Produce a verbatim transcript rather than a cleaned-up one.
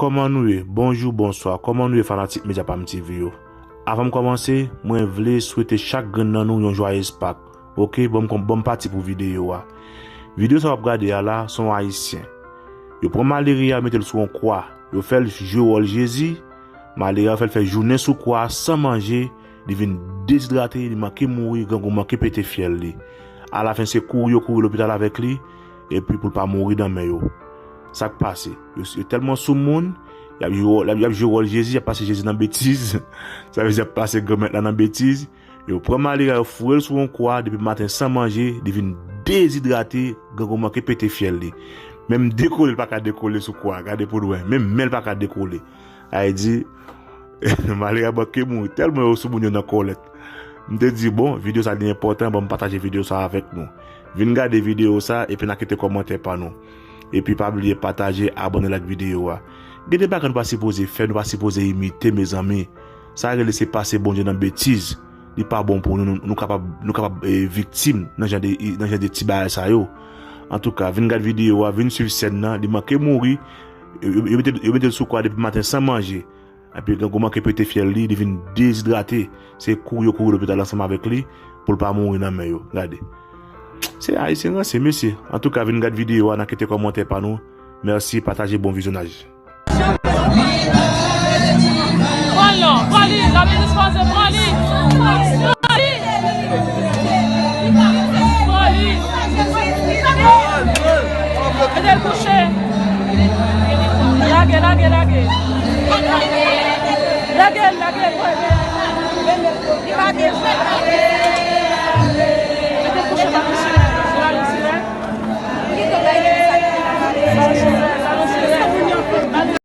Kòman nou ye? Bonjou, bonswa. Kòman nou ye, fanatik Medya Pam T V yo? Avan m kòmanse, mwen vle swete chak grenn nan nou yon jwayez Pak. Oke, ban m kòm-, ban m pati pou videyo a. Videyo sa w ap gade a la, se yon Ayisyen. Yo pran malere a, yo mete l sou yon kwa. Yo fè l jwe wòl Jezi. Malere a, yo fè l fè jounen sou kwa a san manje. Li vin dezidrate, li manke mouri, grangou manke pete fyèl li. Alafen, se kouri yo kouri lopital avèk li, epi pou l pa mouri nan men yo. Sa k pase? Yo, yo tèlman sou moun, y ap jwe, y ap, y ap jwe wòl Jezi, y ap pase Jezi nan betiz. Sa vle di y ap pase Granmèt la nan betiz. Yo pran malere a, yo foure l sou yon kwa, depi maten san manje, li vin dezidrate, grangou manke pete fyèl li. Menm dekole, l pa ka dekole sou kwa, gade pou l wè. Menm men l pa ka dekole. Sa vle di, malere a manke mouri, tèlman yo sou moun yo nan kòlèt. M te di, bon, videyo sa li enpòtan, ban m pataje videyo sa avèk nou. Vin gade videyo sa, epi n a kite kòmantè pa nou. Epi pa bliye pataje, abòne, like videyo a. Gen de bagay nou pa sipoze fè, nou pa sipoze imite, mezanmi. Sa rele se pase Bondye nan betiz. Li pa bon pou nou, nou, nou kapab, nou kapab, eh, viktim nan jan de, nan jan de ti bagay sa yo. Antouka, vin gad videyo a, vin swiv sèn nan, li manke mouri. Yo, yo, yo mete, yo mete l sou kwa depi maten san manje. Epi grangou manke pete fyèl li, li vin dezidrate. Se kouri yo kouri lopital ansanm avèk li pou l pa mouri nan men yo. Gade. Se Ayisyen ranse, mesye. Antouka, vin gad videyo a, n a kite kòmantè pa nou. Mèsi, pataje, bon vizyonaj. Pran l non, pran li, l ap dispoze, pran li. Pran li. Pran li. Mete l kouche. Lage, lage, lage. Lage l, lage l. Li pa gen fè.